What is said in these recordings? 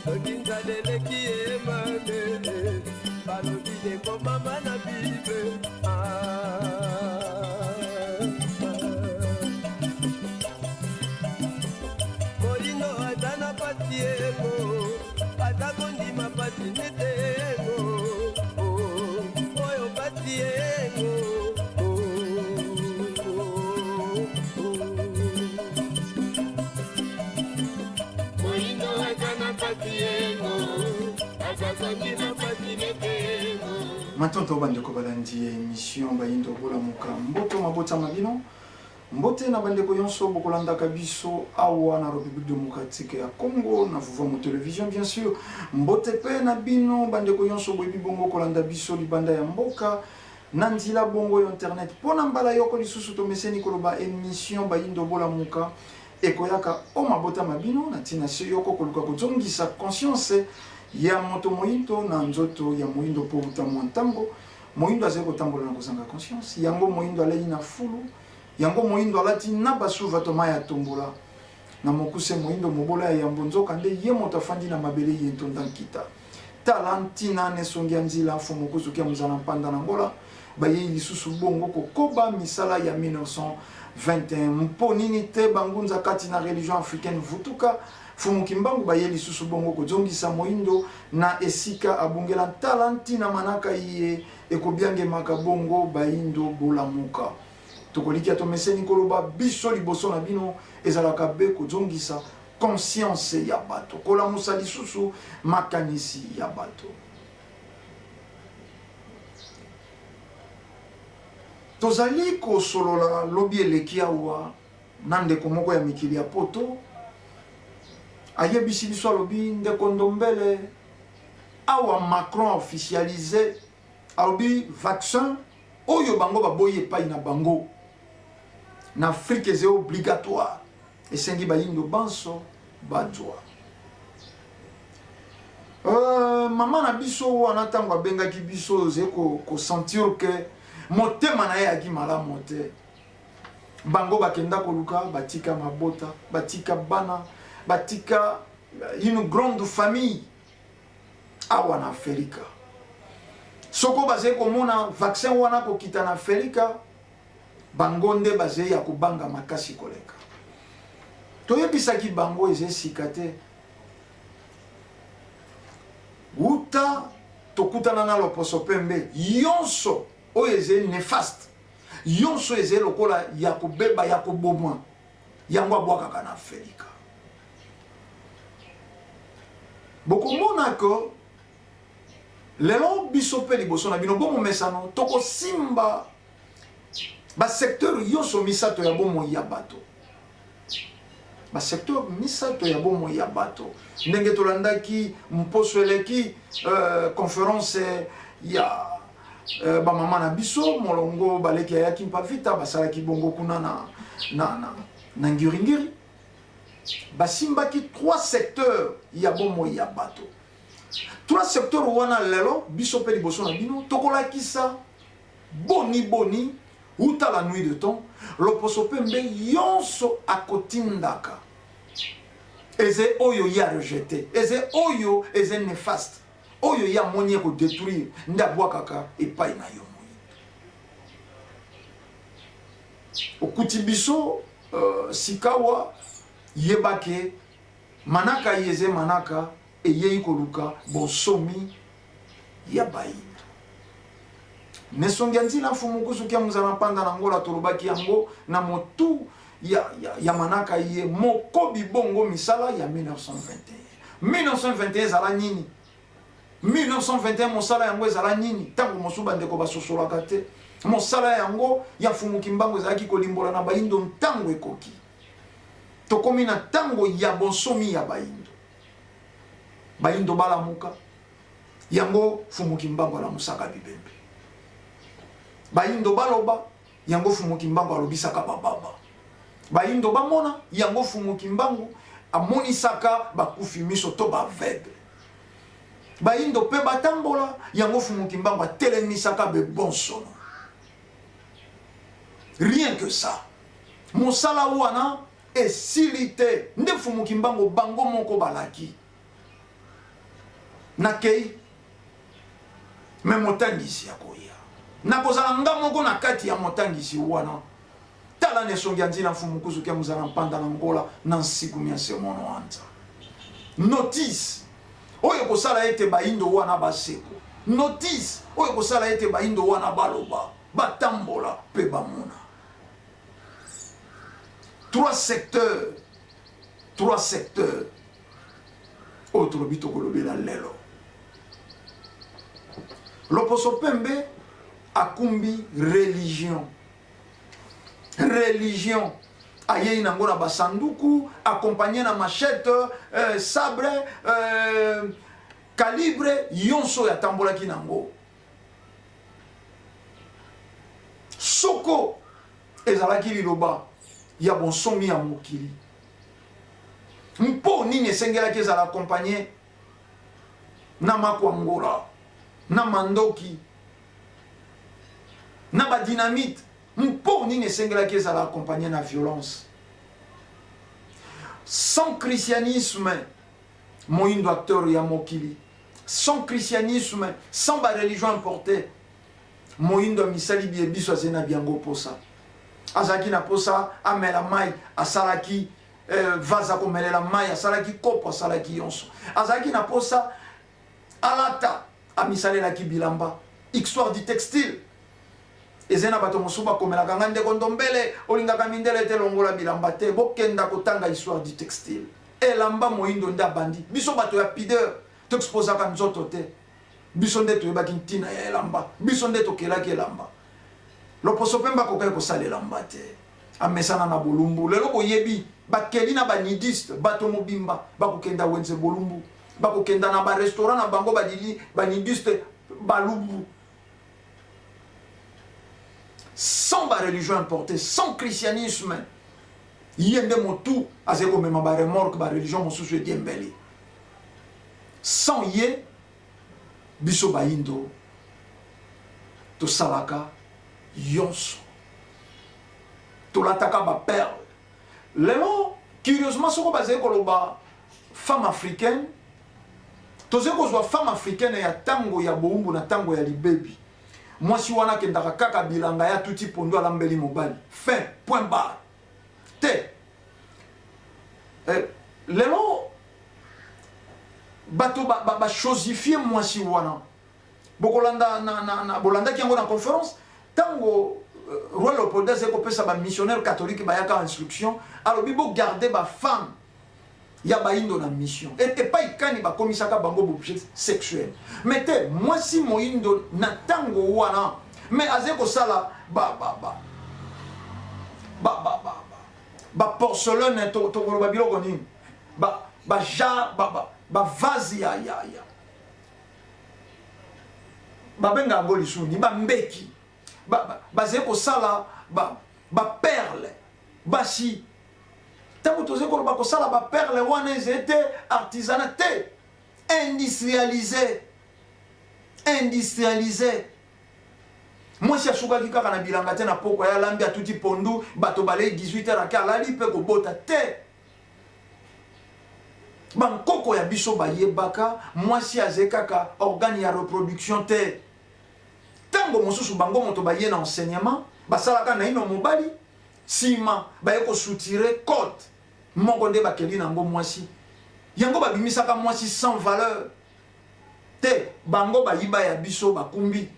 Soki nzala eleki ye mabe, balobi ekomama na Bible. Moyindo aza na pasi yengo, aza kondima pasi nete yengo, oyo pasi yengo. Matondo bandeko balandi ya emission Bayindo Bolamuka, mboto mabotama bino, mbote na bandeko yonso bokolandaka biso awa na Republique Democratique ya Congo na Vuvamu Television bien sûr, mbote pe na bino bandeko yonso boyebi bongo kolanda biso libanda ya mboka na nzila bongo ya internet. Mpo na mbala yoko lisusu tomeseni koloba emission Bayindo Bolamuka ekoyaka o mabota ma bino na ntina se yoko koluka kozongisa conscience ya moto moindo na nzoto ya moindo, mpo uta mwa ntango moindo azali kotambola na kozanga conscience. Yango moindo alei na fulu, yango moindo alati na basuva to mai ya tombola. Na mokuse moindo mobola ya yambo, nzoka nde ye moto afandi na mabele ye ntonda nkita. Tala ntina n'esongi ya nzila mfumu kuzuki ya muzala mpanda na Angola bayei lisusu bongo kokoba misala ya 1921. Mpo nini te bangunza kati na religion africaine vutuka Mfumu Kimbangu baye lisusu bongo kozongisa moindo na esika abungela. Tala ntina manaka iye ekobiangemaka bongo baindo bolamuka. Tokolikia tomeseni koloba biso liboso na bino ezalaka be kozongisa conscience ya bato, kolamusa lisusu makanisi ya bato. Tozali kosolola lobi eleki awa na ndeko moko ya mikili ya poto, ayebisi biso, alobi ndeko Ndombele, awa Macron officialise, alobi vaccin oyo bango baboyi epai na bango na Afrique eza obligatoire, esengi bayindo banso bazwa. Mama na biso wana ntango abengaki biso ozali kosentir ke motema na ye ayaki malamu te. Bango bakenda koluka, batika mabota, batika bana, batika une grande famille awa na Afrika. Soko bazali komona vaccin wana kokita na Afrika, bango nde bazali ya kobanga makasi koleka. Toyebisaki bango eza sika te. Uta tokutana na loposo pembe yonso oyo ezali nefaste, yonso ezali lokola ya kobeba ya koboma, yango abwakaka na Afrika. Bokomona ke lelo biso mpe liboso na bino bomomesano tokosimba basecteur yonso misato ya bomoi ya bato, basecteur misato ya bomoi ya bato, ndenge tolandaki mposo eleki conférence ya bamama na biso molongo baleki ayaki mpavita basalaki bongo kuna na Ngiringiri. Basimbaki 3 secteurs ya bomoi ya bato. 3 secteurs wana lelo biso mpe liboso na bino tokolakisa boni boni uta la nuit de temps loposo pembe yonso akotindaka eze oyo ye arejete, eze oyo eze néfaste, oyo ye amoni ye kodétruire nde abwakaka epai na yo moyindo. Okuti biso sikawa yebake manaka yeze manaka eyei koluka bonsomi ya bayindo. Nesongi ya nzila mfumu kusuki ya muzala mpanda na Angola tolobaki yango na motu ya manaka ye mokobi bongo misala ya 1921. 1921 ezala nini? 1921 mosala yango ezala nini? Ntango mosusu bandeko basosolaka te. Mosala yango ya Mfumu Kimbangu ezalaki kolimbola na bayindo ntango ekoki. Tokomi na ntango ya bonsomi ya bayindo. Bayindo balamuka, yango Mfumu Kimbangu alamusaka bibembe. Bayindo baloba, yango Mfumu Kimbangu alobisaka bababa. Bayindo bamona, yango Mfumu Kimbangu amonisaka bakufi miso to baaveugle. Bayindo pe batambola, yango Mfumu Kimbangu atelemisaka bebonsono. Rien que ça. Mosala wana esili te nde Mfumu Kimbangu bango moko balaki. Nakei, me motangisi akoya. Nakozala nga moko na kati ya motangisi wana. Tala na esongi ya nzila mfumu kuzuki ya muzala mpanda na ngola na nsiku mya nsemono anza. Notice oyo ekosala ete bayindo wana baseko. Notice oyo ekosala ete bayindo wana baloba, batambola mpe bamona. Trois secteurs, trois secteurs oyo tolobi tokolobela lelo. Loposo pembe akumbi religion. Religion ayei nango na basanduku accompagné na machette, sabre, calibre yonso oyo atambolaki nango. Soko ezalaki liloba ya bonsomi ya mokili, mpo nini esengelaki ezala accompagné na makwangola, na mandoki, na ba dynamite? Mpo nini esengelaki ezala accompagné na violence? Sans christianisme, moyindo acteur ya mokili, sans christianisme, sans ba religion importée, moyindo amisali biye biso azali na biango posa. Azalaki na posa amela mai, asalaki vase akomelela mai, asalaki kopo, asalaki yonso. Azalaki na posa alata, amisalelaki bilamba. Histoire du textile. Ezali na bato mosusu bakomelaka nga, ndeko Ndombele, olingaka mindele te, longola bilamba te. Bokenda kotanga histoire du textile. Elamba moyindo nde abandi. Biso bato ya pudeur, toexposaka nzoto te. Biso nde toyebaki ntina ya elamba. Biso nde tokelaki elamba. Loposo pembe akokaki kosala elamba te. Amesana na bolumbu. Lelo boyebi, bakeli na ba nudiste, bato mobimba bakokenda wenze bolumbu. Bakokenda na ba restaurant na bango badili ba nudiste balumbu. Sans ba religion importée, sans christianisme, ye nde motu azali komema ba remorque ba religion mosusu ediembeli. Sans ye, biso bayindo tosalaka yonso, tolataka ba perle. Lelo curieusement soko bazali koloba femme africaine, tozali kozwa femme africaine ya tango ya bowumbu na tango ya libebi. Mwasi wana akendaka kaka bilanga ya tuti pondu alambeli mobali, fin, point barre. Te lelo bato ba chosifie mwasi wana. Bokolanda na, na, na, bolandaki yango na conférence tango roi Leopold azali kopesa ba missionnaire catholique bayaka instruction, alobi bo garder ba femme ya bayindo na mission. Epai kani bakomisaka bango objet sexuel. Mais te mwasi moyindo na tango wana, mais azali kosala ba, ba, ba, ba, ba, ba, ba porcelaine, tokoloba biloko nini, ba, ba jar, ba, ba, ba vase ya, ya, ya babenga yango lisusu ba mbeki, bazali kosala ba, ba perle. Basi ntango tozali koloba kosala ba perle wana ezali te artisanat te, industrialisé, industrialisé. Mwasi asukaki kaka na bilanga te, na pokwa ya lambi atuti pondu, bato balei 18 heures ake alali mpe kobota te. Bankoko ya biso bayebaka mwasi azali kaka organe ya reproduction te. Tango mosusu bango moto baye na enseignement, basalaka naino mobali, sima baye kosoutire cote moko nde bakeli nango mwasi. Yango babimisaka mwasi sans valeur te. Bango bayiba ya biso bakumbi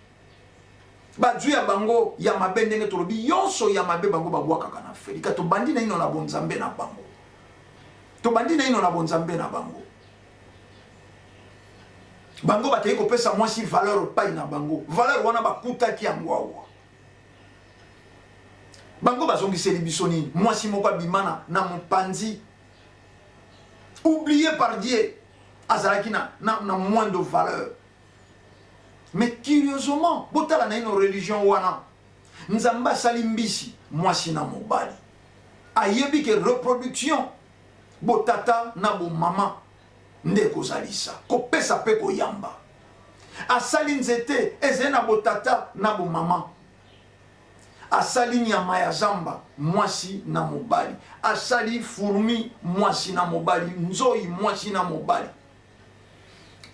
bazwi ya bango ya mabe, ndenge tolobi yonso ya mabe bango babwakaka na Afrika. Tobandi naino na bonzambe na bango, tobandi naino na bonzambe na bango. Bango bakei kopesa mwasi valeur epai na bango, valeur wana bakutaki yango awa. Bango bazongiseli biso nini? Mwasi moko abima na mopanzi, oublié par Dieu, azalaki na moins de valeur. Mais curieusement, botala na ino religion wana, Nzambe asali mbisi mwasi na mobali, ayebi ke reproduction botata na bomama nde ekozalisa kopesa pe koyamba. Asali nzete ezali na botata na bomama, asali nyama ya zamba mwasi na mobali, asali fourmi mwasi na mobali, nzoi mwasi na mobali.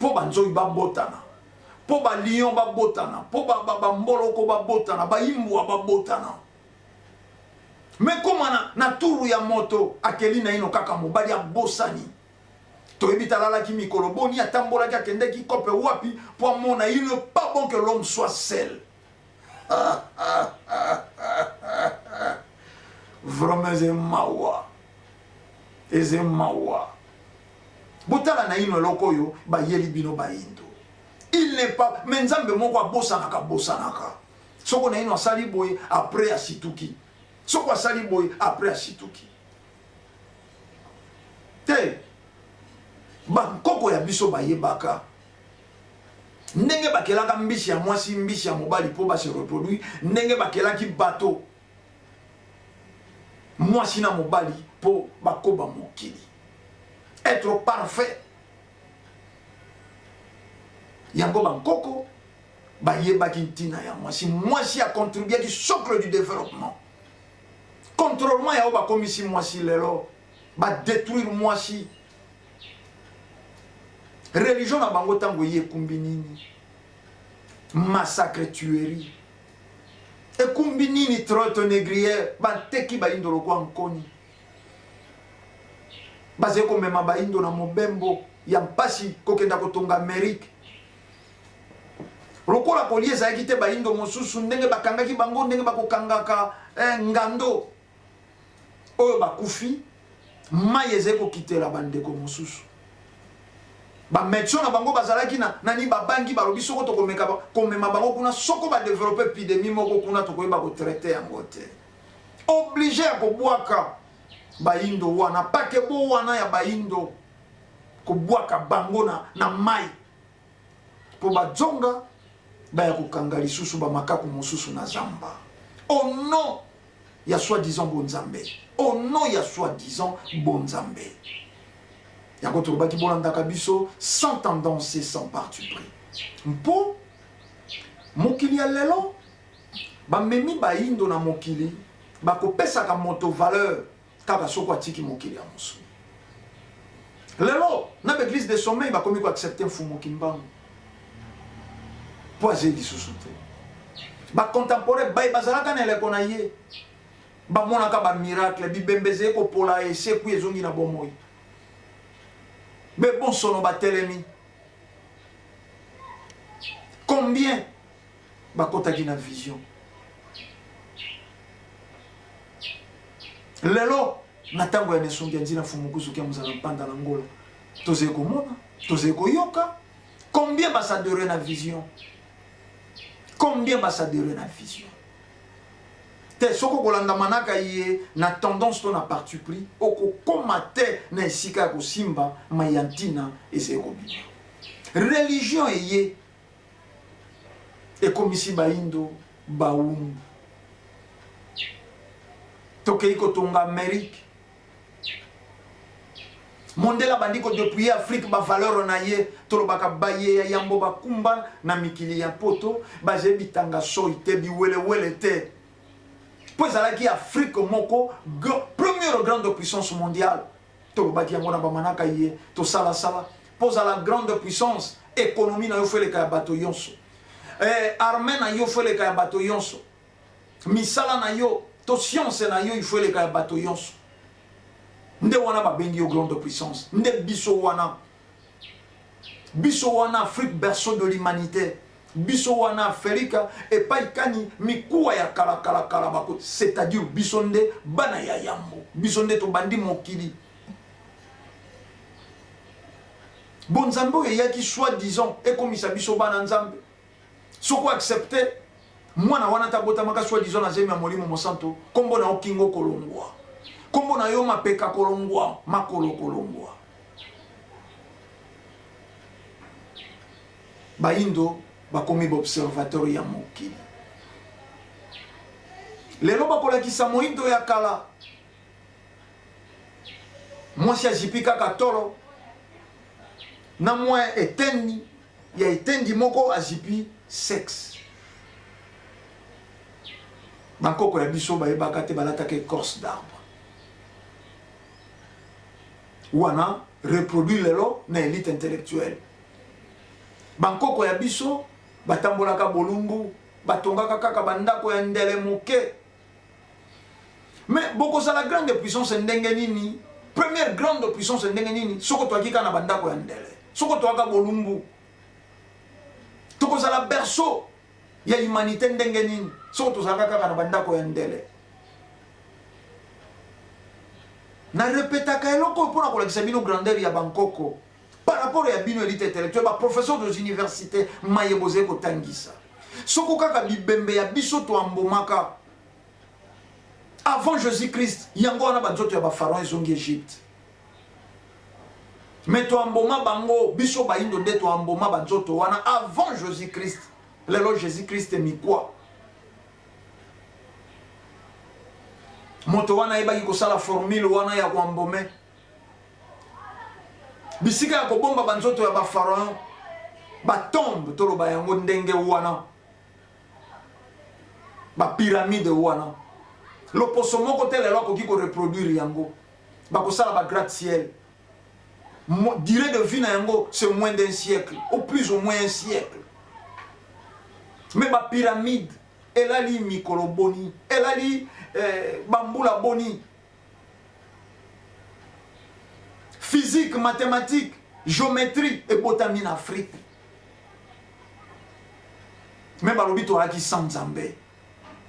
Mpo banzoi babotana, mpo ba lion babotana, mpo bamboloko babotana, baimbwa babotana. Me koma na, na turu ya moto akeli naino kaka mobali abosani. Toyebi te alalaki mikolo boni, atambolaki, akendeki kope wapi mpo amona il n'est pas bon que l'homme soit seul. Vraiment eza mawa, eza mawa. Botala naino eloko oyo bayeli bino bayindo. Il n'est pas mais Nzambe moko abosanaka bosanaka. Soko naino asali boye après asituki. Soko asali boye après asituki. Te bankoko ya biso bayebaka ndenge bakelaka mbisi ya mwasi mbisi ya mobali mpo ba se reproduire, ndenge bakelaki bato mwasi na mobali mpo bakoba mokili être parfait. Yango bankoko bayebaki ntina ya mwasi. Mwasi acontribuaki socle du développement. Contrairement ya oyo bakomisi mwasi lelo, badétruire mwasi. Religion na bango ntango eye ekumbi nini? Massacre, tuerie. Ekumbi nini? Traite négrière, bateki bayindo lokwa nkoni. Bazali komema bayindo na mobembo ya mpasi kokenda kotonga Amerique. Lokola kolia ezalaki te, bayindo mosusu ndenge bakangaki bango, ndenge bakokangaka ngando oyo bakufi, mai ezali kokitela bandeko mosusu. Bamédecin na bango bazalaki na nani, babangi, balobi soko tokomeka komema bango kuna, soko badeveloppe épidémie moko kuna, tokoyeba kotraite yango te. Obligé ya kobwaka bayindo wana, pakebo wana ya bayindo, kobwaka bango na mai mpo bazonga baya kokanga lisusu bamakaku mosusu na zamba, au nom ya soi-disant bonzambe, au nom ya soi-disant bonzambe. Yango tolobaki bolandaka biso sans tendance et sans parti pris, mpo mokili ya lelo bamemi bayindo na mokili bakopesaka moto valeur kaka soko atiki mokili ya mosuni. Lelo na baeglise de sommeil bakomi koaccepte Mfumu Kimbangu mpo azei lisusu te. Bacontemporain baye bazalaka na eleko na ye bamonaka bamiracle, bibembe ezali kopola, esekwi, ezongi na bomoi, be bonsono batelemi. Combien bakotaki na vision? Lelo na ntango ya Nesongi ya Nzina Mfumu Kuzuki ya Mozala Mpanda na Ngola, tozali komona, tozali koyoka combien basadore na vision, combien basadore na vision te. Soki okolanda manaka ye na tendance to na parti pris, okokoma te na esika ya kosimba mai ya ntina ezali kobima. Religion eye ekomisi bayindo bawumbu. Tokei kotonga Amerique, mondele abandi kodepouye Afrique bavaleur na ye. Tolobaka baye ya yambo bakumba na mikili ya poto bazali bitanga soi te, biwelewele te, mpo ezalaki Afrique moko première grande puissance mondiale. Tolobaki yango na bamanaka ye tosalasala. Mpo ozala grande puissance, économie na yo fo eleka ya bato nyonso, armée na yo fo eleka ya bato nyonso, misala na yo to science na yo ifo eleka ya bato nyonso. Nde wana babengi yo grande puissance. Nde biso wana, biso wana Afrique, berceau de l'humanité. Biso wana Afrika epai kani mikuwa ya kala kala kala bako, c'est-à-dire biso nde bana ya yambo, biso nde tobandi mokili. Bonzambe oyo eyaki soi-disant ekomisa biso bana Nzambe, soko accepte mwana wana ta botamaka soi-disant na zemi ya Molimo Mosanto, kombo na yo kingo kolongwa, kombo na yo mapeka kolongwa, makolo kolongwa. Bayindo bakomi baobservateur ya mokili. Lelo bakolakisa moyindo ya kala, mwasi azipi kaka tolo na mwa etendi ya etendi moko, azipi sexe. Bankoko ya biso bayebaka te, balataka écorce d'arbre wana reproduit lelo na élite intellectuelle. Bankoko ya biso batambolaka bolumbu, batongaka kaka bandako ya ndele moke. Mais bokozala grande puissance ndenge nini? Première grande puissance ndenge nini? Soko toyaki kaka na bandako ya ndele, soko toyaka bolumbu, tokozala berceau ya humanité ndenge nini? Soko tozalaka kaka na bandako ya ndele. Na repetaka eloko oyo mpo na kolakisa bino grandeur ya bankoko par rapport ya bino elite intellectuelle, ba professeurs des universités, maye bozali kotangisa. Soko kaka bibembe ya biso toambomaka avant Jésus-Christ, yango wana banzoto ya ba pharaon ezongi Egypte. Mais toamboma bango, biso bayindo nde toamboma banzoto wana avant Jésus-Christ. Lelo Jésus-Christ mikwa. Moto wana ayebaki kosala formule wana ya koambome. Bisika ya kobomba banzoto ya ba pharaon, ba tombe toloba yango ndenge wana, ba pyramide wana, loposo moko te lelo akoki ko reproduire yango. Bakosala ba gratte-ciel, durée de vie na yango c'est moins d'un siècle ou plus ou moins un siècle. Mais ba pyramide elali mikolo boni, elali bambula boni. Physique, mathématique, géométrie ebotami na Afrique. Mais balobi toyaki sans Nzambe.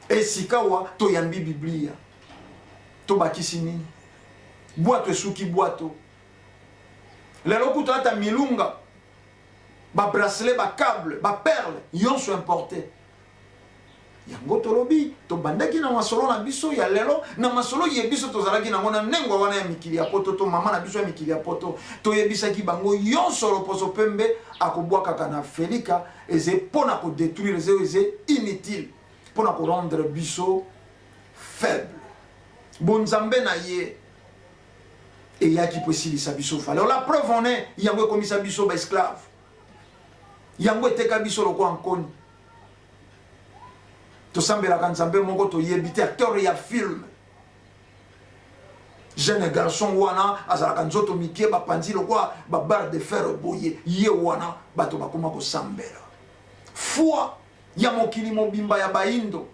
Esikawa toyambi Biblia. Tobakisi nini? Bwato esuki bwato. Lelo kutu ata milunga, ba bracelet, ba cable, ba perle, yonso importé. Yango tolobi, tobandaki na masolo na biso ya lelo, na masolo ye biso tozalaki nango na nengwa wana ya mikili ya poto, to mama na biso ya mikili ya poto, toyebisaki bango yonso loposo pembe akobwakaka na Felika, eze pona ko détruire, eze, eze inutile, pona ko rendre biso faible. Bonzambe na ye eyaki po esilisa biso valeur. La preuve en est, yango ekomisa biso ba esclave. Yango eteka biso lokola nkoni. Tosambelaka Nzambe moko toyebi te, acteur ya film. Jeune garçon wana azalaka nzoto mike, bapanzi lokola ba barre de fer boye, ye wana bato bakoma kosambela. Foi ya mokili mobimba ya baindo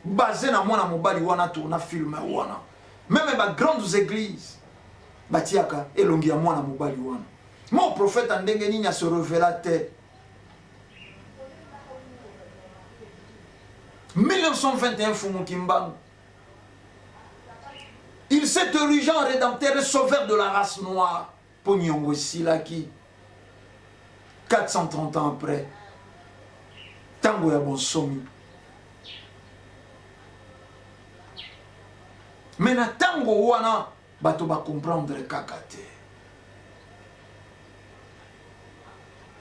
basé na mwana mobali wana tourna film wana. Même ba grandes églises batiaka elongi ya mwana mobali wana. Mon prophète ndenge nini a se révéla te. 1921 Fumu Kimbangu. Il s'est érigé en rédempteur et sauveur de la race noire. Po nyongo esilaki 430 ans après. Tango ya bonsomi. Mais na tango wana bato ba comprendre kaka te.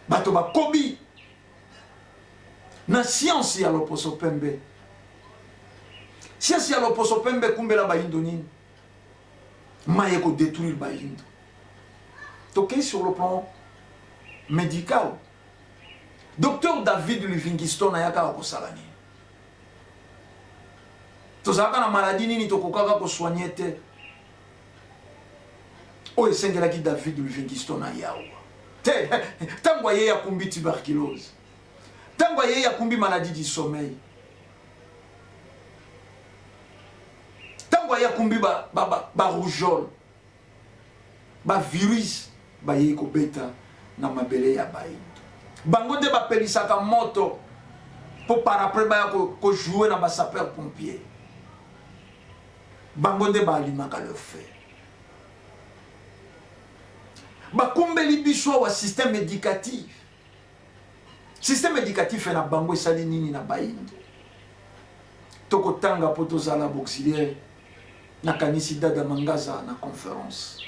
Bato bakobi na science ya loposo pembe. Science ya loposo pembe kumbela bayindo nini? Maye ko détruire bayindo. Tokei sur le plan médical. Docteur David Livingstone ayaka kosala nini? Tozalaka na maladie nini tokokaka ko soigner te? Oyo esengelaki David Livingstone ayawa te. Tango aye akumbi tuberculose, tango aye akumbi maladie du sommeil, tango aye akumbi ba rougeole, ba virus bayei kobeta na mabele ya bayindo. Bango nde bapelisaka moto po par après baya ko jouer na ba sapeur pompier. Bango nde baalimaka le feu. Bakumbeli biso awa système éducatif. Système éducatif na bango esali nini na bayindo? Tokotanga po tozala auxiliaire. Nakanisi Dada Mangaza na conférence.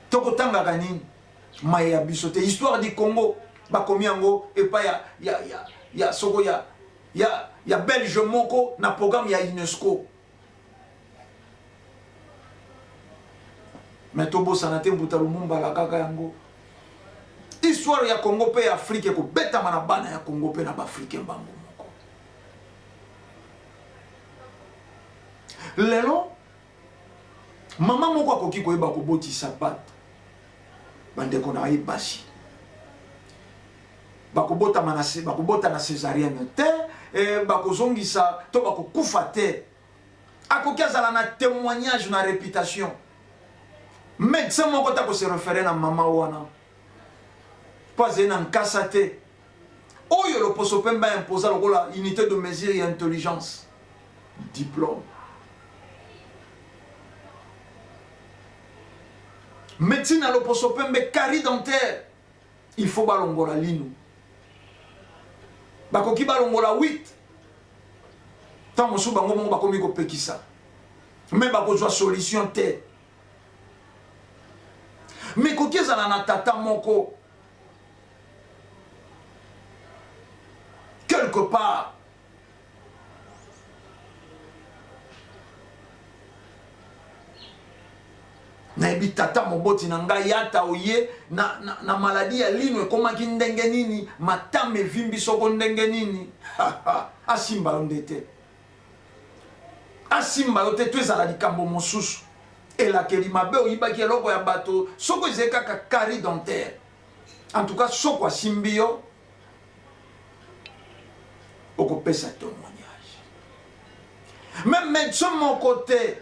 Tokotangaka nini? Maye ya biso te. Histoire du Congo bakomi yango epai ya, ya, ya, ya soko ya, ya, ya Belge moko na programme ya UNESCO. Mais tobosana te Mbuta Lumumba alakaka yango. Histoire ya Congo pe ya Afrique ekobetama na bana ya Congo pe na ba Africain bango moko. Lelo mama moko akoki koyeba kobotisa bato. Bandeko na ye basi bakobotama na bakobota na césarienne te, eh, bakozongisa to bakokufa te. Akoki azala na témoignage na réputation. Médecin moko ta ko se référer na mama wana mpo azali na nkasa te oyo loposo pembe imposa lokola unité de mesure ya intelligence diplôme. Médecine ya loposo pembe, carie dentaire, il faut balongola lino, bakoki balongola 8 ntango mosusu bango moko bakomi kopekisa, me bakozwa solution te. Me ekoki ezala na tata moko quelque part nayebi tata moboti na ngai ata oye na, na, na maladi ya lino ekomaki ndenge nini, matama evimbi soko ndenge nini, asimba yo nde te, asimba yo te, to ezala likambo mosusu, elakeli mabe, oyibaki eloko ya bato, soko ezali kaka carie dentaire, en tout cas soko asimbi yo okopesa témoignage. Même médecin moko te,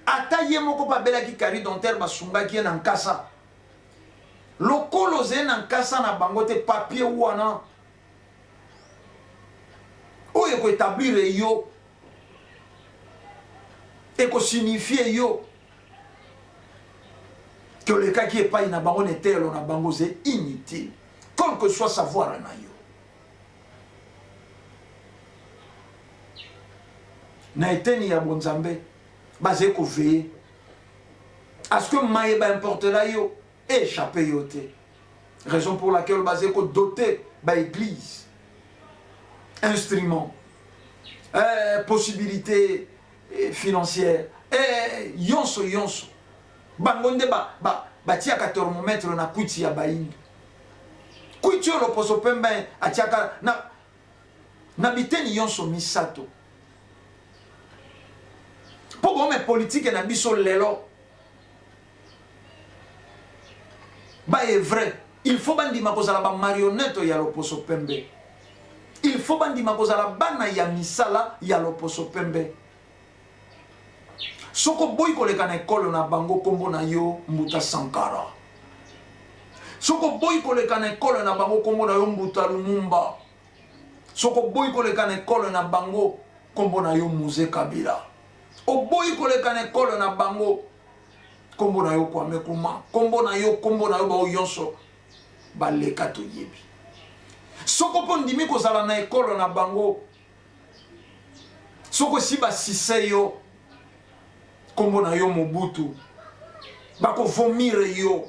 ata ye moko mpe abelaki carie dentaire, basungaki ye na nkasa. Lokolo ozali na nkasa na bango te, papier wana oyo ekoétablir yo, ekosignifie yo ke olekaki epai na bango na eteyelo na bango, c'est inutile, quel que soit savoir na yo. Na eteni ya bonzambe bazali koveiller à ce que maye baimportela yo échappe yo te, raison pour laquelle bazali kodoter baéglise instrument, possibilité financière, yonso yonso. Bango nde batiaka thermomètre na kwiti ya bayindo, kwiti oyo loposo pembe atiaka na biteni yonso misato mpo bome politike na biso lelo baye vrai. Il faut bandima kozala bamarionnette ya loposo pembe, il faut bandima kozala bana ya misala ya loposo pembe. Soko boyi koleka na ekolo na bango, nkombo na yo Mbuta Sankara. Soko boyi koleka na ekolo na bango, nkombo na yo Mbuta Lumumba. Soko boyi koleka na ekolo na bango, nkombo na yo Mzee Kabila. Oboyi koleka na ekolo na bango, nkombo na yo Kwame Nkrumah, nkombo na yo, nkombo na yo bao nyonso baleka toyebi. Soko mpo ndimi kozala na ekolo na bango, soko esi basise yo, nkombo na yo Mobutu, bakovomire yo.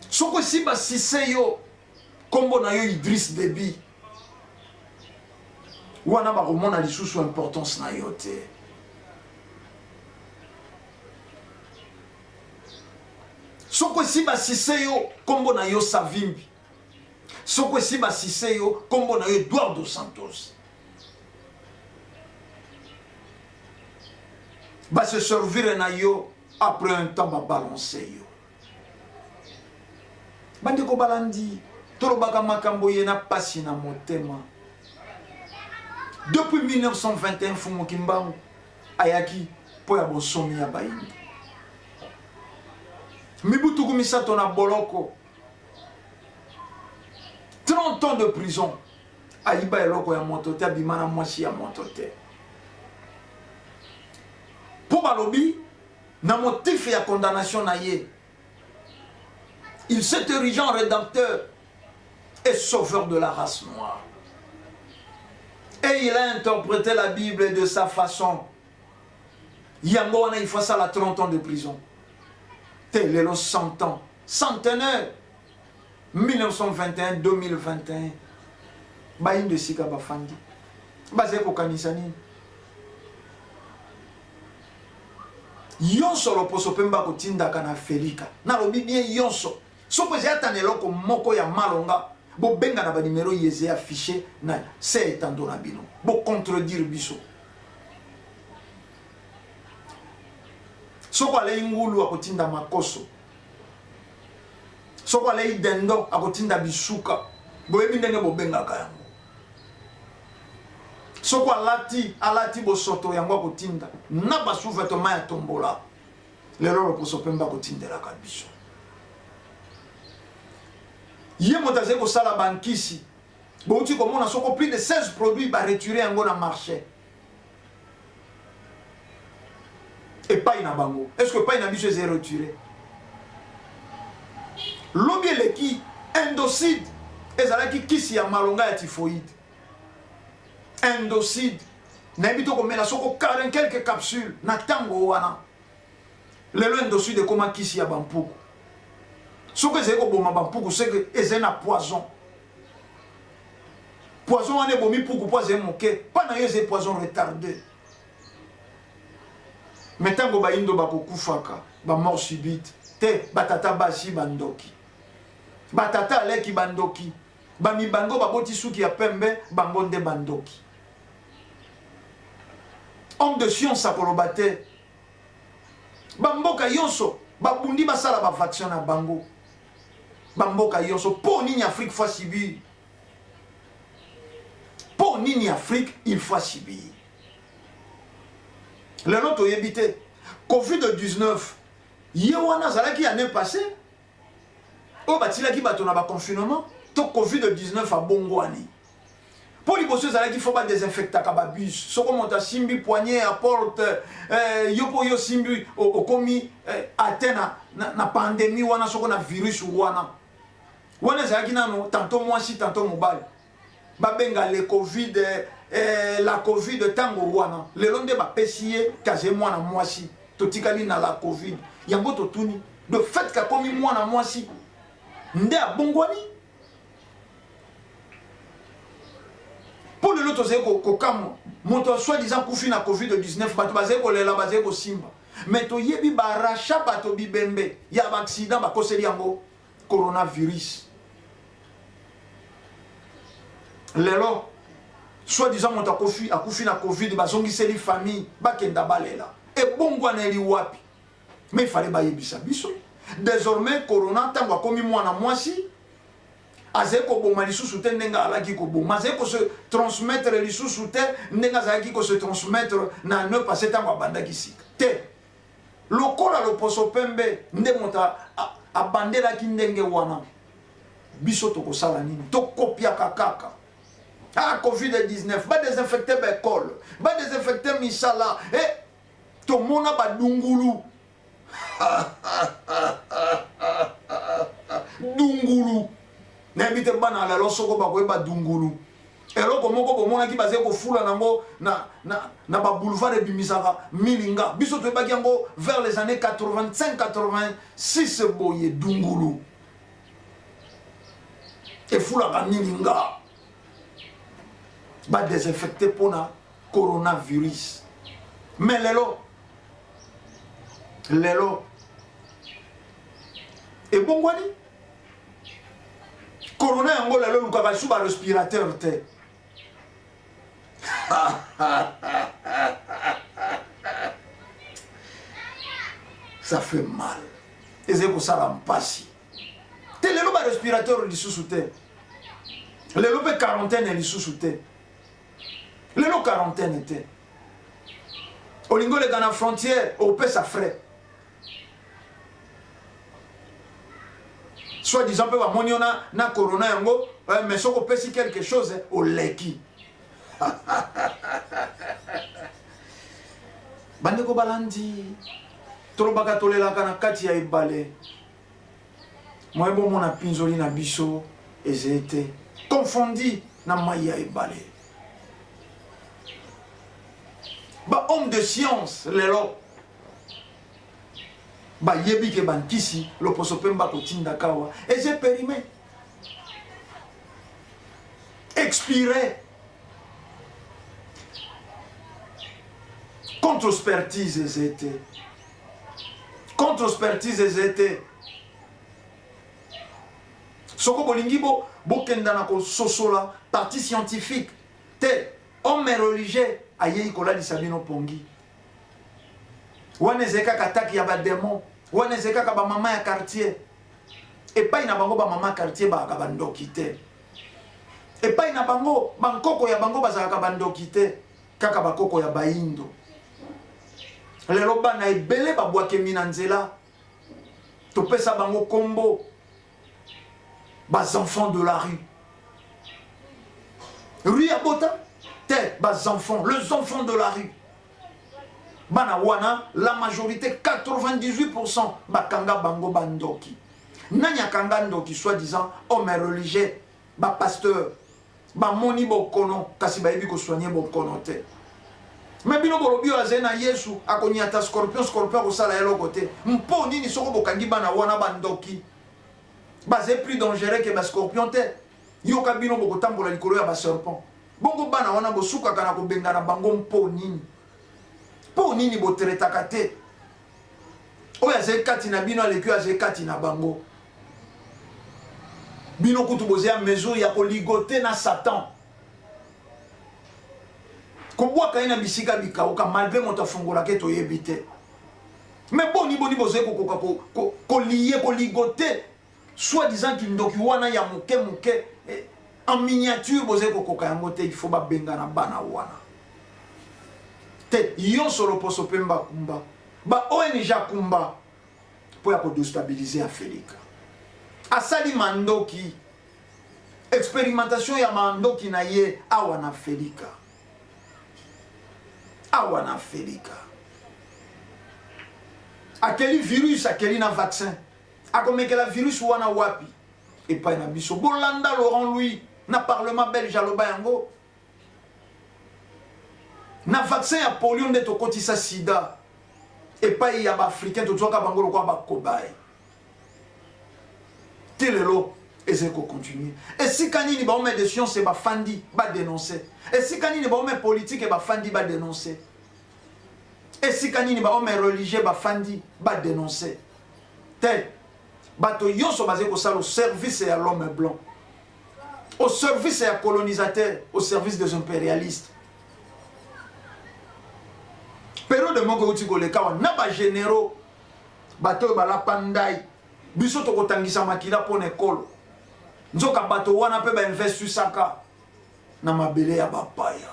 Soko esi basise yo, nkombo na yo Idriss Deby, wana bakomona lisusu importance na yo te. Soko esi basise yo, nkombo na yo Savimbi. Soko esi basise yo, nkombo na yo Eduardo Santos. Base servir na yo, après un temps babalance yo. Bandeko balandi, tolobaka makambo ye na pasi na motema. Depuis 1921 Mfumu Kimbangu ayaki mpo ya bonsomi ya bayindo. Mibu 30 na boloko, 30 ans de prison, ayiba eloko ya moto te, abima na mwasi ya moto te, mpo balobi na motif ya condamnation na ye, il s'est érigé en rédempteur et sauveur de la race noire, et il a interprété la Bible de sa façon. Yango wana il faut asala 30 ans de prison te. Lelo 100 ans, centenaire, 1921 2021, bayindo esika bafandi bazali kokanisa nini? Yonso loposo pembe akotindaka na Felika, nalobi bien, yonso soki ezali ata na eloko moko ya malonga, bobenga na banimero yeze affiché na se etando na bino, bocontredire biso. Soko alei ngulu, akotinda makoso. Soko alei dendo akotinda bisuka. Boyebi ndenge bobengaka yango. Soko alati alati bosoto yango akotinda na ba sous-vêtements ya tombola. Lelo loposo pembe akotindelaka biso. Ye moto azali kosala bankisi. Bouti komona soko plus de 16 produits ba retirer yango na marché. Epai na bango. Est-ce que epai na biso ezali retiré? Lobi eleki Indocide ezalaki kisi ya malonga ya typhoïde. Indocide nayebi to komela soko 40 quelques capsules na tango wana. Lelo Indocide ekoma kisi ya bampuku. Soki ezali koboma bampuku seke ezali na poison. Poison wana ebomi puku mpo azali moke, mpa na yo ezali poison retarde. Me ntango bayindo bakokufaka ba mort subite te, batata basi bandoki, batata aleki bandoki, bamibango baboti suki ya pembe bango nde bandoki. Homme de science akoloba te. Bamboka yonso babundi basala ba vaccin na bango. Bamboka yonso po nini Afrique faut subir? Po nini Afrique il faut subir? Lelo toyebi te Covid-19 ye wana azalaki année passée oyo batilaki bato na ba confinement to Covid-19 abongwani. Mpo liboso ezalaki fo badesinfectaka babus, soko moto asimbi poignée ya porte eh, yo mpo yo osimbi okomi eh, atteint na, na, na pandemie wana soko na virus wana wana ezalaki nano tanto mwasi tanto mobali babenga le covid eh, la covid ntango wana lelo nde bapesi ye kaze mwana mwasi totikali na la covid yango totuni de fait kakomi mwana mwasi nde abongwani mpo lelo tozali kokamwa moto ya soi disant kufi na covid-19 bato bazali kolela bazali kosimba me toyebi baracha bato bibembe ya baaccident bakoseli yango coronavirus lelo soi disant moto akufi akufi na covid bazongiseli famille bakenda balela ebongwaneli wapi mais il fallait bayebisa biso désormais corona ntango akomi mwana mwasi azali koboma lisusu te ndenge azalaki koboma, azali ko se transmettre lisusu te ndenge azalaki ko se transmettre na année passée ntango abandaki sika te. Lokola loposo pembe nde moto abandelaki ndenge wana, biso tokosala nini? Tokopiaka kaka. Ah, COVID-19, ba désinfecter ba école, ba désinfecter misala, eh, tomona badungulu dungulu nayebi te bana lelo soko bakoyeba dungulu eloko moko bomonaki bazali kofula nango na, na, na baboulevard ebimisaka milinga biso toyebaki yango vers les années 85 86 boye dungulu efulaka milinga badesinfecte mpona coronavirus mais lelo lelo ebongwani corona yango lelo olukaka lisusu ba respirateur te ça fait mal ezali kosala mpasi te lelo ba respirateur lisusu te lelo mpe quarantaine lisusu te lelo quarantaine te olingi oleka na frontière opesa frais soit disant mpe bamoni yo na, na corona yango eh, mais soki opesi quelque chose oleki bandeko balandi tolobaka tolelaka na kati ya ebale moye bomona mpinzoli na biso ezali te confondi na mai ya ebale ba homme de science lelo bayebi ke bankisi loposo mpe bakotindaka awa eza perime expire contre expertise eza te contre expertise eza te soko bolingi bo bokenda na kososola partie scientifique te homme religieux ayei kolalisa bino pongi wana ezali kaka atake ya bademon wana ezali kaka bamama ya quartier. Epai na bango ba mama quartier baaka bandoki te. Epai na bango bankoko ya bango bazalaka bandoki te, kaka bakoko ya bayindo. Lelo bana ebele babwakemi na nzela, topesa bango kombo bas enfants de la rue. Rue ya bota te, bas enfants, les enfants de la rue. Bana wana la majorité 98% bakanga bango bandoki. Nani akanga ndoki soi-disant homme religieux, ba pasteur, bamoni bokono kasi bayebi kosoigne bokono te. Me bino bolobi oyo azali na Yesu akonyata scorpion, scorpion akosala eloko te. Mpo nini soko bokangi bana wana bandoki bazali plus dangereux que ba scorpion te? Yoka bino bokotambola likolo ya ba serpent. Bongo bana wana bosukaka na kobengana bango mpo nini? Mpo nini botretaka te? Oyo azali kati na bino aleki oyo azali kati na bango. Bino kutu bozali ya mesure ya koligote na Satan, kobwaka ye na bisika bikauka, malgre moto afungolaka ye toyebi te. Me boni boni bozali kokoka koliye koligote soit disant kindoki wana ya moke moke eh, en miniature bozali kokoka yango te. Il faut babengana bana wana te. Yonso loposo pemba kumba ba ONG akumba mpo ya kodestabilize Afelika. Asali mandoki, experimentation ya mandoki na ye awa na Afelika, awa na Afelika akeli virus, akeli na vaccin. Akomekela virus wana wapi? Epai na biso. Bolanda Laurent Louis na parlement belge aloba yango. Na vaccin ya polio nde tokotisa sida epai ya baafricain, tozwaka bango lokola bakobaye te. Lelo ezali kocontinue. Esika nini bahomme de science bafandi badenonce? Esika nini bahomme politique bafandi badenonce? Esika nini bahomme religieux bafandi badenonce te? Bato nyonso bazali kosala au service ya l'homme blanc, au service ya colonisateur, au service des impérialistes. Periode moko euti koleka wana na bagénéraux, bato oyo balapa ndai biso tokotangisa makila mpo na ekolo, nzoka bato wana mpe bainvestisaka na mabele ya bapaya.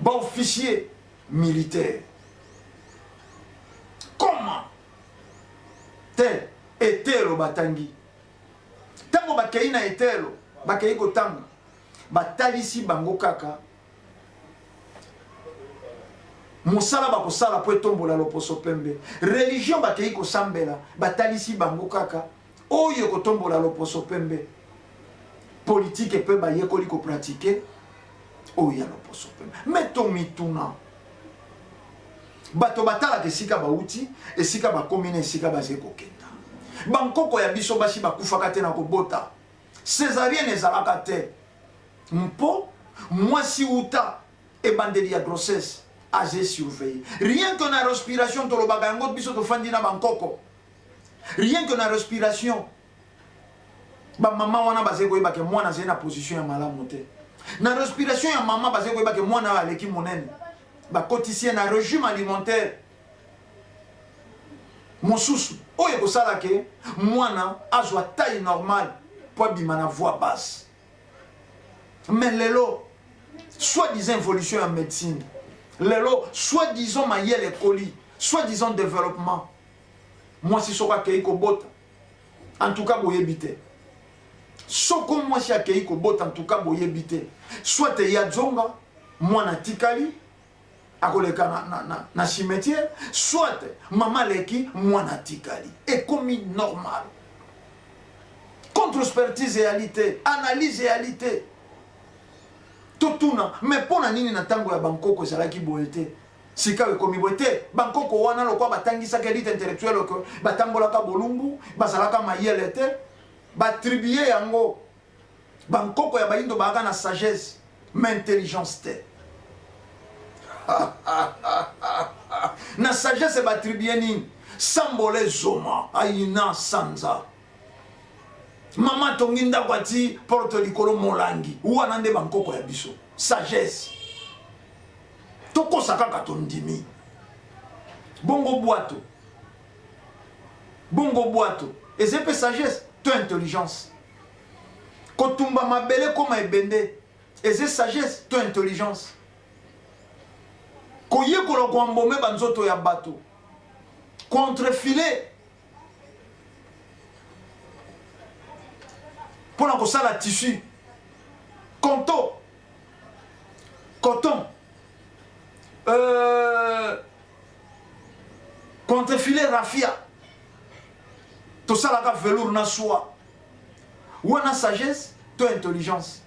Baofficier militaire comment te etelo batangi, ntango bakei na etelo, bakei kotanga, batalisi bango kaka mosala bakosala mpo etombola loposo pembe. Religion bakei kosambela, batalisi bango kaka oyo ekotombola loposo pembe. Politike mpe bayekoli kopratike oyo ya loposo pembe. Me tomituna, bato batalaka esika bauti, esika bakomi na esika bazali kokenda. Bankoko ya biso basi bakufaka te na kobota, césarienne ezalaka te, mpo mwasi uta ebandeli ya grossesse aze surveille. Rien que na respiration, tolobaka yango biso tofandi na bankoko, rien que na respiration bamama wana bazali koyeba ke mwana azali na position ya malamu te. Na respiration ya mama bazali koyeba ke mwana oyo aleki monene, bakotisi ye na régime alimentaire mosusu oyo ekosala ke mwana azwa taille normale mpo abima na voie basse. Mais lelo, soi-disant évolution ya médecine, lelo soi-disant mayele ekoli, soi-disant développement, mwasi soko akei kobota, en tout cas boyebi te soko mwasi akei kobota, en tout cas boyebi te, soit eya zonga mwana atikali akoleka na, na, na, na cimetière, soit mama aleki mwana atikali. Ekomi normal. Contre expertise eyali te, analyse eyali te. Totuna, mais mpo na nini na ntango ya bankoko ezalaki boye te, sika ekomi boye te? Bankoko wana lokwa batangisaka elite intellectuelle ke batambolaka bolumbu, bazalaka mayele te, batribue yango. Bankoko ya bayindo baaka na sagesse mais intelligence te. Na sagesse batribue nini? Sambola ezoma ayina sanza, mama atongi ndako ati porte likolo molangi wana, nde bankoko ya biso sagesse. Tokosa kaka tondimi bongo bwato. Bongo bwato eza mpe sagesse to intelligence? Kotumba mabele koma ebende eza sagesse to intelligence? Koyekola koambome banzoto ya bato, koentrefiler mpo na kosala tissu, konto, coton, contrefilet raffia, tosalaka velours na soie. Wana sagesse to intelligence?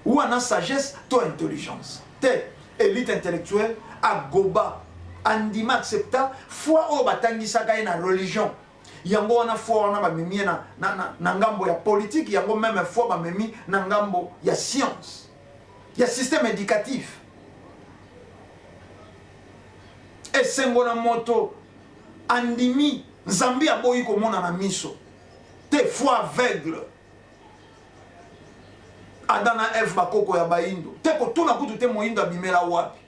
Wana sagesse to intelligence te? Élite intellectuelle agoba, andima, accepta foi oyo batangisaka ye na religion. Yango wana foi wana bamemi ye na ngambo ya politique, yango même foi bamemi na ngambo ya science, ya système éducatif. Esengo na moto andimi Nzambe aboyi komona na miso te, foi aveugle. Adam na Eve, bakoko ya bayindo te, kotuna kutu te moyindo abimela wapi.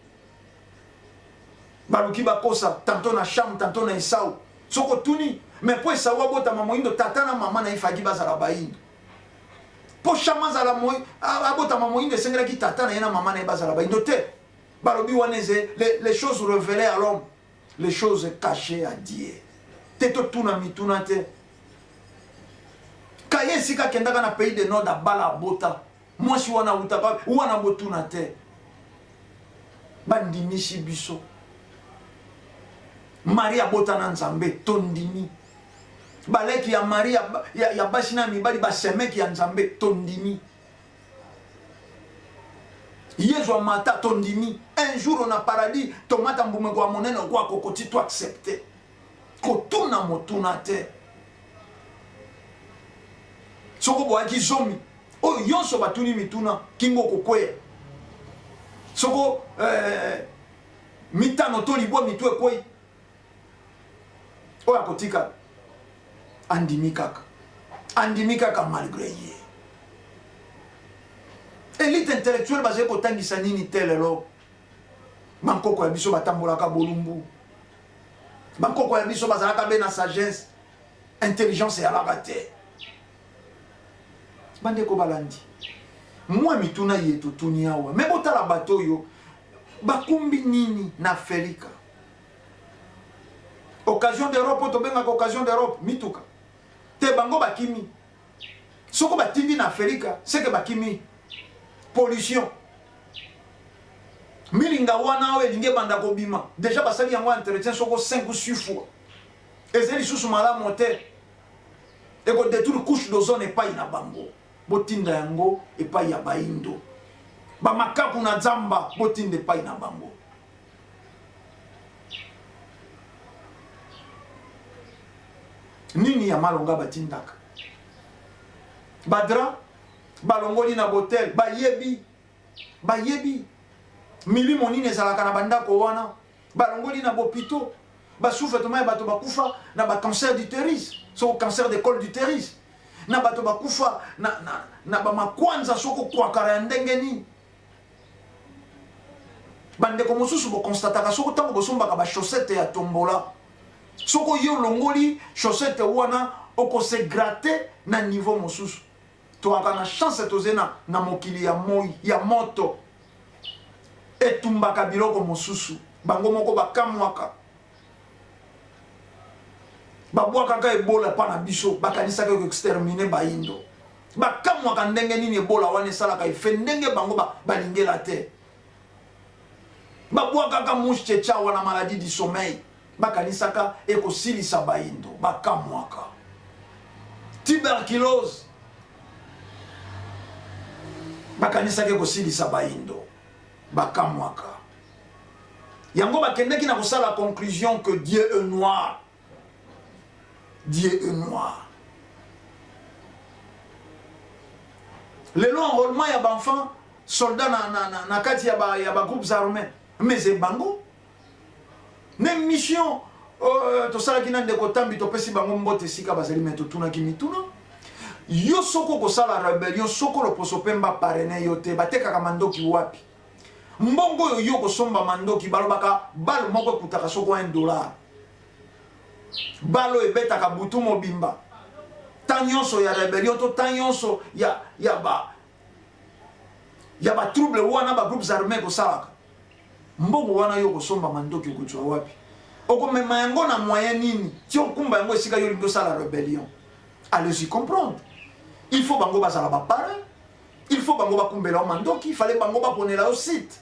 Baluki bakosa tantôt na Cham, tantôt na Esau. Soko tuni, mais po Esau abotama moyindo, tata na mama na ye faki bazala bayindo. Po Cham azala abotama moyindo, esengelaki tata na ye na mama na ye bazala bayindo te. Balobi wana eze les choses révélées à l'homme, les choses cachées à Dieu. Te totuna mituna te. Kaye esika akendaka na pays de Nord, abala, abota mwasi wana awutaka wana, botuna te. Bandimisi biso Marie abota na Nzambe, tondimi. Baleki ya Marie ya basi na mibali, basemeki ya Nzambe, tondimi. Yezu amata, tondimi. Un jour na paradis tomata mbuma kwa monene kwa kokoti, to accepte. Kotuna motuna te. Soko boyaki zomi oyo nyonso batuni mituna, kingo kokweya. Soko mitano to libwa, mitu ekwei. Oyo akotika andimi kaka, andimi kaka malgré ye. Élite intellectuelle bazali kotangisa nini te lelo? Bankoko ya biso batambolaka bolumbu, bankoko ya biso bazalaka be na sagesse, intelligence eyalaka te. Bandeko balandi, mwa mituna ye totuni awa, me botala bato oyo bakumbi nini na Felika. Occasion d'Europe oyo tobengaka occasion d'Europe, mituka te, bango bakimi. Soko batindi na Afrika, seke bakimi pollution. Milinga wana oyo elingi ebanda kobima, deja basali yango entretien soko 5 ou 6 fois, ezali lisusu malamu te, ekodétruire couche d'ozone epai na bango. Botinda yango epai ya baindo, bamakaku na zamba, botinda epai na bango. Nini ya malonga batindaka? Badra balongoli na botel, bayebi, bayebi milimo nini ezalaka na bandako wana. Balongoli na bopito basouffle ya bato bakufa na bacancer d'utérus, soko cancer de col d'utérus, na bato bakufa na bamakwanza, soko kwakara ya ndenge nini. Bandeko mosusu bokonstataka soko ntango bosombaka bachaussette ya tombola, soko yo olongoli chaussette wana, okose gratter na niveau mosusu. Toaka na chance, toze na mokili ya moi ya moto etumbaka biloko mosusu. Bango moko bakamwaka, babwakaka ebola mpa na biso, bakanisaka ekoexterminer bayindo. Bakamwaka ndenge nini ebola wana esalaka efe ndenge bango balingela te. Babwakaka mouche tsetse wana, maladie du sommeil, bakanisaka ekosilisa bayindo. Bakamwaka tuberculose, bakanisaka ekosilisa bayindo. Bakamwaka yango, bakendaki na kosala conclusion que Dieu est noir, Dieu est noir. Lelo enrôlement ya baenfant soldat na kati ya bagroupes armés, mais ebango na mission tosalaki na ndeko Tambi, topesi bango mbote esika bazali. Me totunaki mituna: yo soko okosala rébellion, soko loposo pemba parrainer yo te, batekaka mandoki wapi? Mbongo oyo yo kosomba mandoki, balobaka balle moko ekutaka soko 1 dollar. Balo ebetaka butu mobimba. Temps nyonso ya rebellion to temps nyonso ya ya ba ya ba trouble wana ba groupes armés kosalaka. Mbongo wana yo okosomba mandoki okozwa wapi? Okomema yango na moyen nini? Ti okumba yango esika yo olingi osala rebellion. Allez-y comprendre. Il faut bango bazala ba parrain. Il faut bango bakumbela yo mandoki, il fallait bango baponela yo site.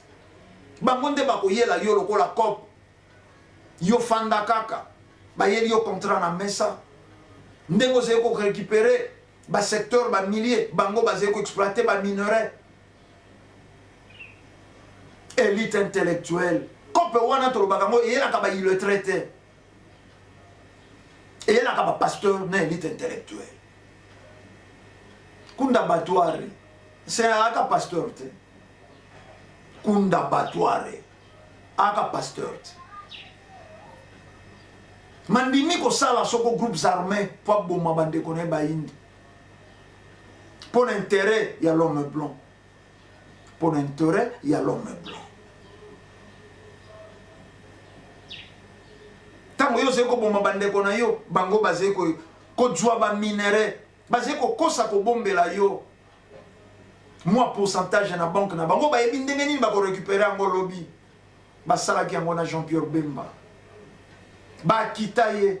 Bango nde bakoyela yo lokola cop. Yo fanda kaka. Bayeli yo contrat na mesa. Ndenge ozali ko récupérer ba secteur ba milliers, bango bazali ko exploiter ba minerais. Elite intellectuelle. Cope wana tolobaka yango eyelaka ba illettrés te. Eyelaka ba pasteur na elite intellectuelle. Kunda Batware, c'est aka pasteur te. Kunda Batware, aka pasteur te. Mandimi kosala soko groupes armés po aboma bandeko na ye bayindi mpo na intérêt ya l'homme blanc, mpo na intérêt ya l'homme blanc. Ntango yo ozali koboma bandeko na yo, bango bazali kozwa ba minerais, bazali kokosa kobombela yo mwa pourcentage na banque na bango, bayebi ndenge nini bako récupérer yango lobi. Basalaki yango na Jean-Pierre Bemba, bakita ye,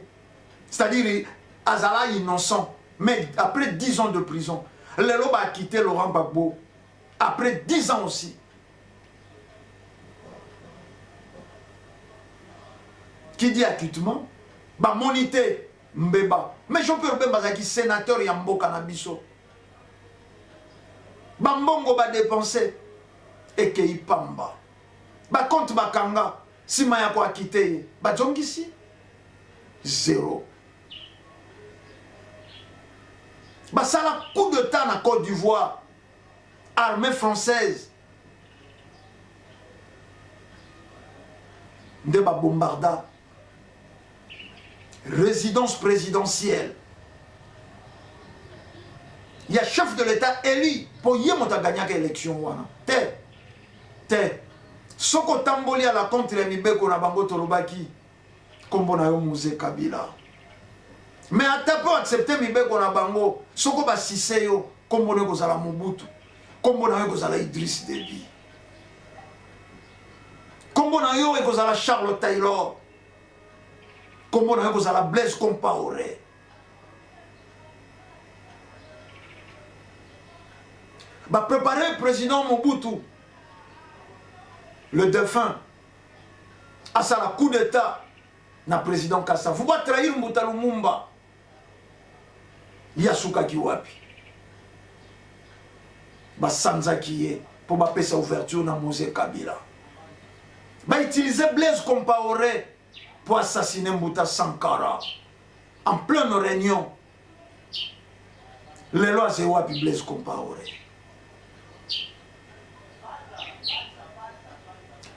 c'est-à-dire azala innocent, mais après 10 ans de prison. Lelo bakite Laurent Gbagbo après 10 ans aussi. Qui dit acquittement, bamoni te mbeba. Mais Jean-Pierre Bemba azalaki sénateur ya mboka na biso. Bambongo ba dépenser ekei pamba. Ba compte bakanga sima ya ko acquitter ye, bazongisi zero. Basala coup d'état na Côte d'Ivoire, armée française nde ba bombarda résidence présidentielle ya chef de l'état élu po ye moto agagnaka élection wana te te. Soki otamboli à la contre ya mibeko na bango, tolobaki kombo na yo Mzee Kabila. Mais ata po accepter mibeko na bango, soko basise yo, kombo na yo ekozala Mobutu, kombo na yo ekozala Idriss Déby, kombo na yo ekozala Charles Taylor, kombo na yo ekozala Blaise Compaoré. Ba préparer président Mobutu, le défunt, asala coup d'état na président Kasa-Vubu, ba trahir Mbuta Lumumba. Yasukaki wapi? Basanzaki ye po bapesa ouverture na Mzee Kabila. Ba utiliser Blaise Compaoré pour assassiner Mbuta Sankara en pleine réunion. Lelo aze wapi Blaise Compaoré?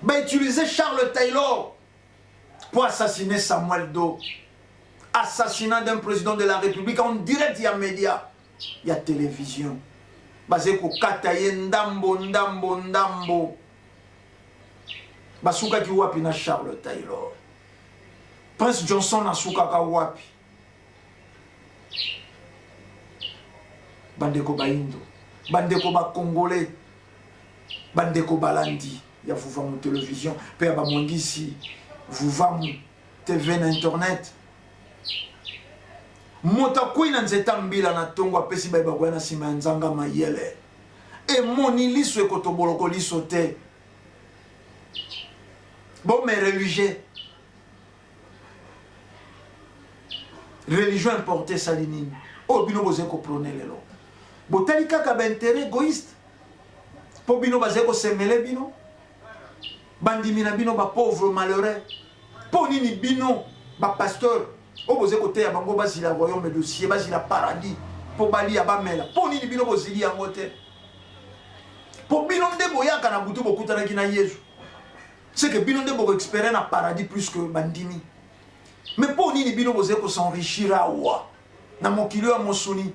Ba utiliser Charles Taylor pour assassiner Samuel Doe. Assassinat d'un président de la République en direct ya média, ya télévision. Baze kokata ye ndambo ndambo ndambo. Basukaki wapi na Charles Taylor? Prince Johnson asukaka wapi? Bandeko bayindo, bandeko ba Congolais, bandeko balandi ya Vuvamu Télévision pe ya bamwangisi Vuvamu TV na internet. Moto akwei na nzeta mbila na tongo apesi baye bakoya na nsima ya nzanga mayele. Emoni liso ekotoboloko liso te. Bome religieux. Religion importée esali nini? Oyo bino bozali koprone lelo. Botali kaka ba intérêt égoïste. Po bino bazali kosemele bino. Bandimi na bino ba pauvre malheureux. Po nini bino ba pasteur oyo bozali koteya bango bazila royaume de cieux, bazila paradis po balia bamela. Po nini bino bozili yango te? Po bino nde boyaka na butu bokutanaki na Yesu. C'est que bino nde boko expérer na paradis plus que bandimi. Mais po nini bino bozali ko s'enrichir awa na mokili ya mosuni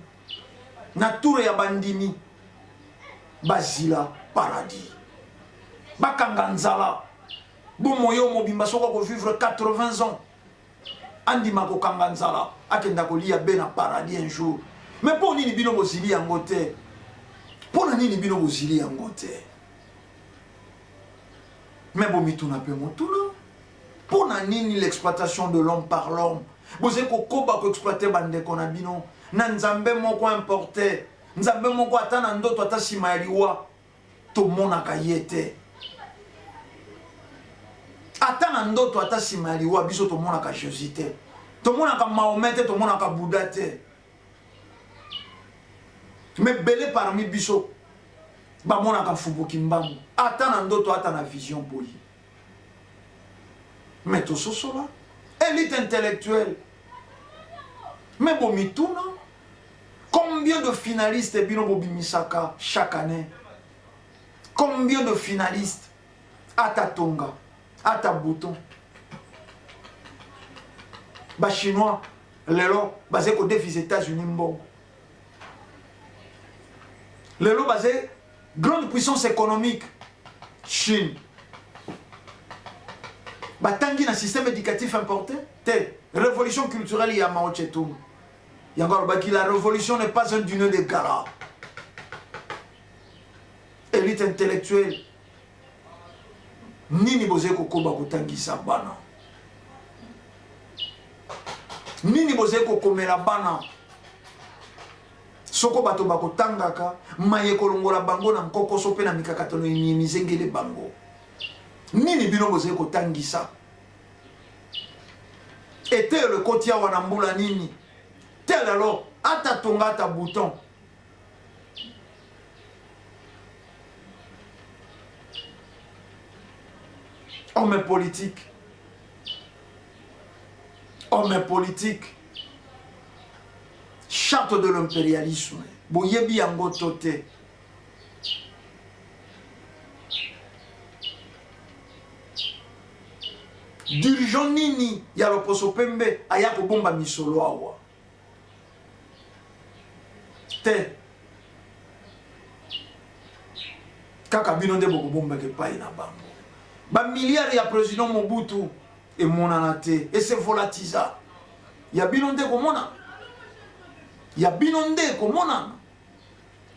na tour ya bandimi bazila paradis bakanga nzala bomoi oyo mobimba soki akovivre 80 ans. Andima kokanga nzala, akenda koliya be na paradis un jour. Mais mpo nini bino bozili yango te? Mpo na nini bino bozili yango te? Mais bomituna mpe motuna, mpo na nini l'exploitation de l'homme par l'homme? Bozali kokoba koexploite bandeko na bino na nzambe moko importe, nzambe moko ata na ndoto ata nsima ya liwa tomonaka ye te. Ata na ndoto ata nsima ya liwa biso tomonaka Jésus te, tomonaka Mahomet te, tomonaka Bouddha te. Mais bele parmi biso bamonaka Mfumu Kimbangu ata na ndoto ata na vision boye. Mais tososola élite intellectuelle, mais bomituna combien de finalistes bino bobimisaka chaque année? Combien de finalistes? Ata tonga, ata bouton. Ba chinois lelo baze ko défier États-Unis mbongo. Lelo baze grande puissance économique Chine. Batangi na système éducatif importé te révolution culturelle ya Mao Tse-tung. Yango alobaki la révolution n'est pas un dîner de gala. Élite intellectuelle nini bozali kokoba kotangisa bana? Nini bozali kokomela bana? Soko bato bakotangaka maye kolongola bango na nkokoso mpe na mikakatano mizengele bango. Nini bino bozali kotangisa? Eteyelo ekoti awa na mbula nini? Te lelo ata tonga ata bouton. Homme politique, homme politique, charte de l'impérialisme, boyebi yango to te? Dirigeant nini ya loposo pembe aya kobomba misolo awa te? Kaka bino nde bokobombaka epai na bango. Bamilliard ya président Mobutu emonana te, ese volatisa. Ya bino nde komona, ya bino nde komonana.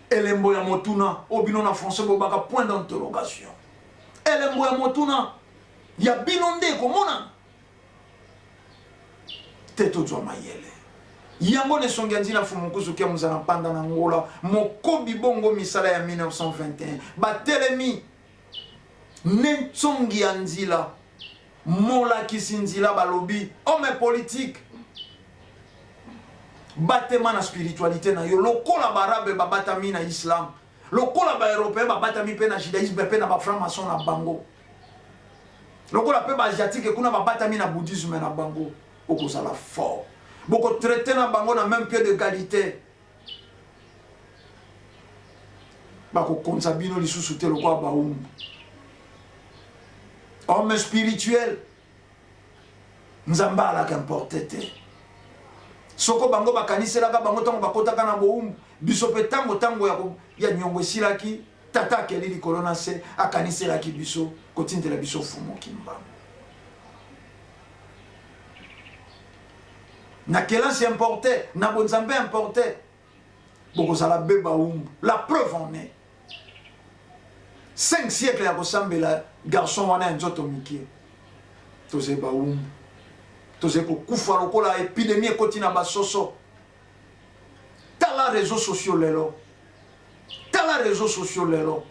Elembo ya motuna oyo bino na français bobaka point d'interrogation. Elembo ya motuna ya bino nde komonana te. Tozwa mayele yango na esongi ya nzila Mfumu Nkusu kia Muzala Mpanda na Ngola mokobi bongo misala ya 1921 batelemi ne ntsongi ya nzila molakisi nzila balobi homme politique batema na spiritualité na yo lokola baarabe babatami na islam, lokola baeuropéen babatami mpe na judaïsme mpe na bafranc-maçon na bango, lokola mpe baasiatique kuna babatami na bouddhisme na bango. Okozala fort, bokotraite na bango na même pied d'égalité, bakokonza bino lisusu te lokola baumbu. Homme spirituel, Nzambe alaka importe te. Soko bango bakaniselaka bango ntango bakotaka na bowumbu, biso mpe ntango ntango ya, ya nyongo esilaki, tata akeli likolo na se akaniselaki biso kotindela biso Fumu Kimbangu. Na kelasi importe, na bonzambe importe, bokozala be bawumbu. La preuve en est, 5 siècles ya kosambela garçon wana ya nzoto mike, tozali bawumbu, tozali kokufa lokola epidemie ekoti na basoso. Tala réseaux sociaux lelo, tala réseaux sociaux lelo,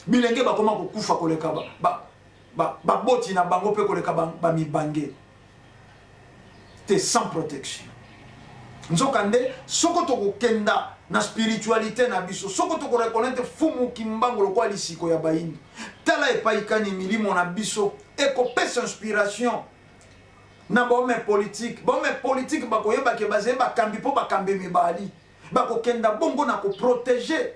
bilenge bakoma kokufa koleka baboti na bango mpe koleka bamibange te, sans protection. Nzokande soko tokokenda na spiritualité na biso, soko tokoreconnaître Fumu Kimbangu lokola lisiko ya bayindo, tala epai kani milimo na biso ekopesa inspiration na bahomme politique. Bahomme politique bakoyeba ke bazali bakambi mpo bakambi mibali, bakokenda bongo na koprotege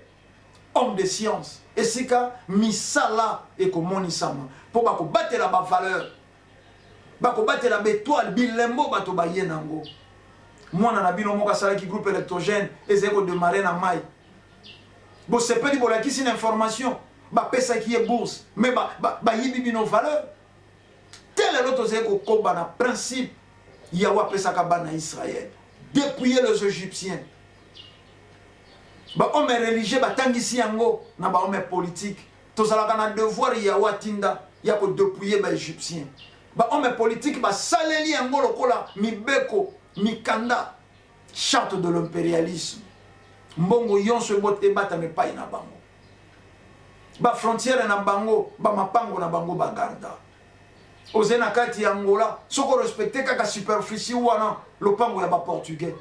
homme de science esika misala ekomonisama, mpo bakobatela bavaleur, bakobatela baetoile, bilembo bato baye nango. Mwana na bino moko asalaki groupe électrogène ezali kodemare na mai, bosepeli, bolakisi na information, bapesaki ye bourse, mais bayibi bino valeur te. Lelo tozali kokoba na principe. Yawe apesaka bana Israël. Dépouiller les Égyptiens. Ba hommes religieux batangisi yango na ba hommes politiques. Tozalaka na devoir Yawe atinda ya ko dépouiller ba Égyptiens. Ba hommes politiques basaleli yango lokola mibeko, mikanda, charte de l'impérialisme. Mbongo yonso ebatama epai na bango. Ba frontières na bango, ba mapango na bango ba garda. Oze na kati ya Angola, soki orespecte kaka superficie wana, lopango ya ba portugais.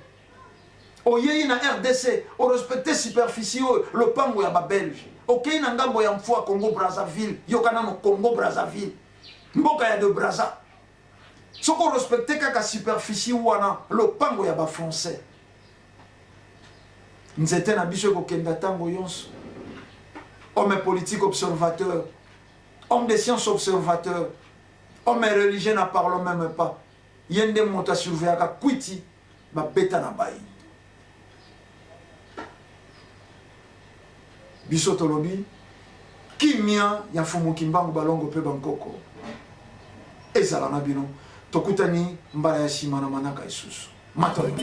Oyei na RDC, orespecte superficie oyo, lopango ya ba belge. Okei na ngambo ya mfua Congo Brazzaville, yoka nano Congo Brazzaville, mboka ya de Brazza. Soki orespecte kaka superficie wana, lopango ya ba français. Nzete na biso ekokenda tango yonso. Homme politique observateur, homme de science observateur, homme religieux n'en parlons même pas. Ye nde moto asurveillaka kwiti babeta na bayindo. Biso tolobi kimia ya Mfumu Kimbangu balongo pe bankoko ezala na bino. Tokutani mbala ya sima na manaka isusu. Matondo.